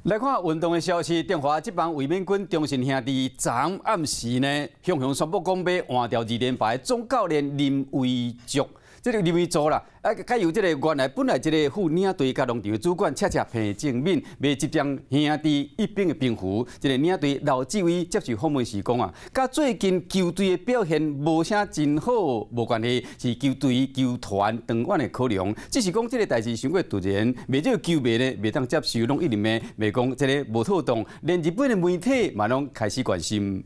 來看運動的消息，中華職棒衛冕軍中信兄弟昨暗時呢，雄雄宣布講欲換掉二連敗總教練林威卓，這個林威助啦，啊，改由這個原來本來這個副領隊佮農場的主管恰恰彭政閔，欲執掌兄弟一兵的兵符。這個領隊劉志偉接受訪問時講啊，佮最近球隊的表現無啥真好無關係，是球隊球團長遠的考量。只是講這個代誌傷過突然，袂少球迷呢袂當接受，攏一直罵，罵講這個無妥當，連日本的媒體嘛攏開始關心。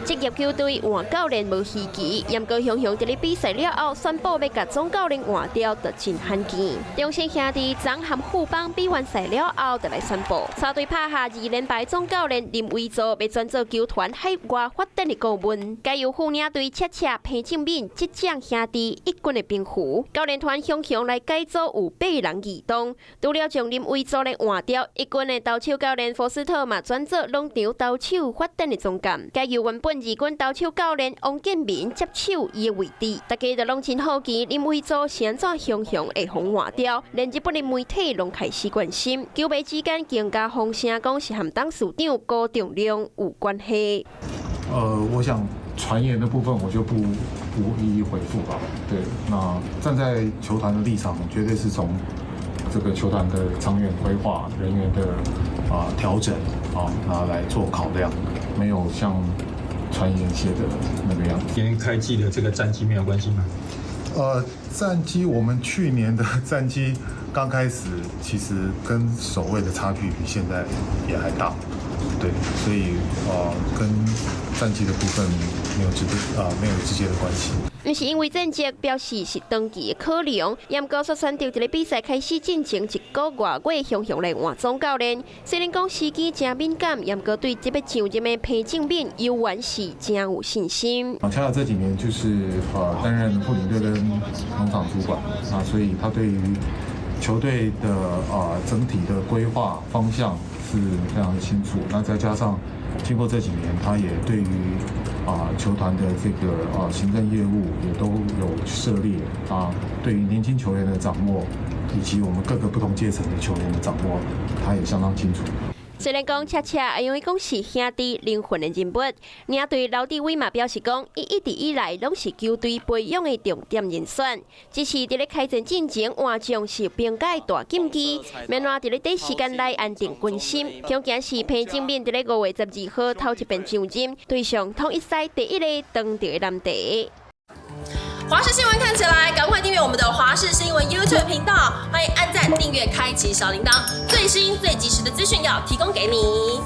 職業球隊換教練無稀奇，毋過雄雄佇咧比賽了後宣布欲共總教練換掉，就真罕見。中信兄弟昨和富邦比完賽了後，就來宣布，三隊拍下二連敗總教練林威助欲轉做球團海外發展的顧問，改由副領隊恰恰彭政閔執掌兄弟一軍的兵符。教練團雄雄來改組有八人異動，除了將林威助來換掉，一軍的投手教練福斯特嘛轉做農場投手發展的總監，改由原本二軍投手教練王建民接手伊的位置，大家都攏真好奇林威助是按怎雄雄會予換掉，連日本的媒體攏開始關心，球迷之間更加風聲講是和董事長辜仲諒有關係。我想傳言的部分我就不一一回覆吧。對，那站在球團的立場，絕對是從這個球團的長遠規劃、人員的調整啊，拿來做考量，沒有像傳言寫的那個樣子。跟開季的這個戰績沒有關係嗎？戰績我們去年的戰績剛開始，其實跟首位的差距比現在也還大，對，所以跟戰績的部分沒有直接的關係。毋是因為戰績，表示是長期的考量。毋過煞選擇佇咧比賽開始進前一個外月，雄雄來換總教練。雖然講時機誠敏感，毋過對這欲上任的彭政閔猶原是誠有信心。啊，恰恰這幾年就是擔任副領隊跟農場主管啊，所以他對於球隊的整體的規劃方向是非常的清楚。那再加上經過這幾年，他也對於球團的這個行政業務也都有涉獵啊，對於年輕球員的掌握，以及我們各個不同階層的球員的掌握，他也相當清楚。雖然講恰恰會用講是兄弟靈魂的人物，領隊劉志偉嘛表示講，伊一直以來攏是球隊培養的重點人選，只是佇咧開戰進前換將是兵家的大禁忌，免怎佇咧短時間內安定軍心。恐驚是彭政閔佇咧5月12號頭一遍上任，對上統一賽第一個當著的難題。華視新聞看起來，趕快訂閱我們的華視新聞 YouTube 頻道，歡迎按讚、訂閱、開啟小鈴鐺，最新最及時的資訊要提供給你。